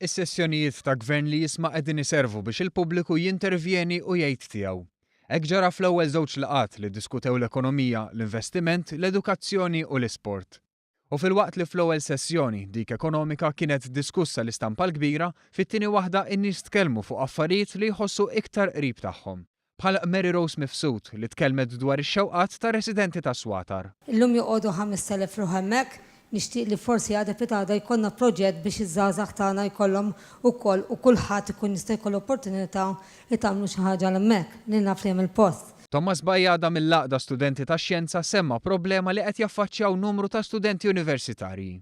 Is-sessjonijiet ta' Gvern li Jisma' qegħdin iservu biex il-pubbliku jintervjeni u jgħid tiegħu. Hekk ġara fl-ewwel żewġ laqgħat li ddiskutew l-ekonomija, l-investiment, l-edukazzjoni u l-isport. U filwaqt li fl-ewwel sessjoni, dik ekonomika, kienet diskussa l-istampa l-kbira, fit-tieni waħda in-nies tkellmu fuq affarijiet li jħossu iktar qrib tagħhom. Bħal Mary Rose Mifsud li tkellmet dwar ix-xewqat tar-residenti tas-Swatar. Illum joqogħdu 5,000 ruħ hemmhekk, nixtieq li forsi għada pitgħada jkollna proġett biex iż-żgħażagħ tagħna jkollhom ukoll u kulħadd ikun jista' jkollu opportunità li tagħmlu xi ħaġa 'l hemmhekk, li naf li hemm il-post. Thomas Bajada mill-Għaqda Studenti tax-Xjenza semma problema li qed jaffaċċjaw numru ta' studenti universitarji.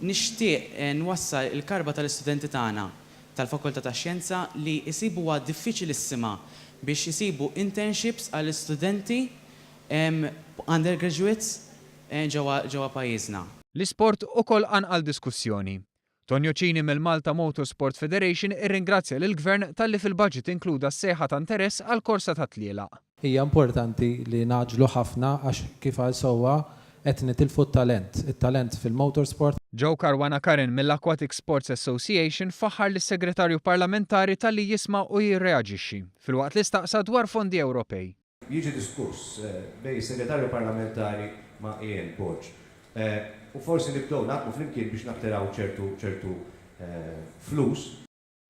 Nixtieq nwassal il-karba tal-istudenti tagħna tal-Fakultà tax-Xjenza li jsibuha diffiċilissima biex isibu internships għall-istudenti undergraduates ġewwa pajjiżna. L-isport ukoll qanqal diskussjoni. Tonio Cini mill-Malta Motorsport Federation irringrazzja lill-Gvern talli fil-budget inkluda s-sejħa ta' interess għall-korsa tat-tlielaq. Hija importanti li ngħaġġlu ħafna għax kif qal sewwa qed nitilfu t-talent, it-talent fil-motorsport. Joe Caruana Curran mill-Aquatic Sports Association faħħar lis-Segretarju Parlamentari talli jisma' u jirreaġixxi, filwaqt li staqsa dwar fondi Ewropej. Jiġi diskuss bejn is-Segretarju Parlamentari ma' Ian Borg u forsi nibdew naħdmu flimkien biex nattiraw ċertu ċertu flus.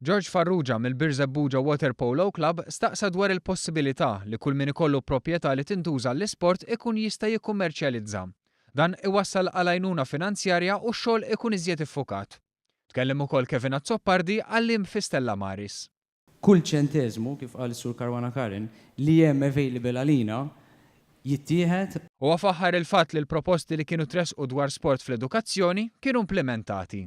George Farrugia mill-Birżebbuġa Waterpolo Club staqsa dwar il-possibilità li kull min ikollu proprjetà li tintuża għall-isport ikun jista' jikkummerċjalizza. Dan iwassal għal għajnuna finanzjarja u x-xogħol ikun iżjed iffukat. Tkellem ukoll Kevin Azzopardi, għalliem fi Stella Maris. Kull ċenteżmu, kif qal is-Sur Caruana Curran, li hemm available għalina jittieħed. Huwa faħħar il-fatt li l-proposti li kienu tressqu dwar sport fl-edukazzjoni kienu implimentati.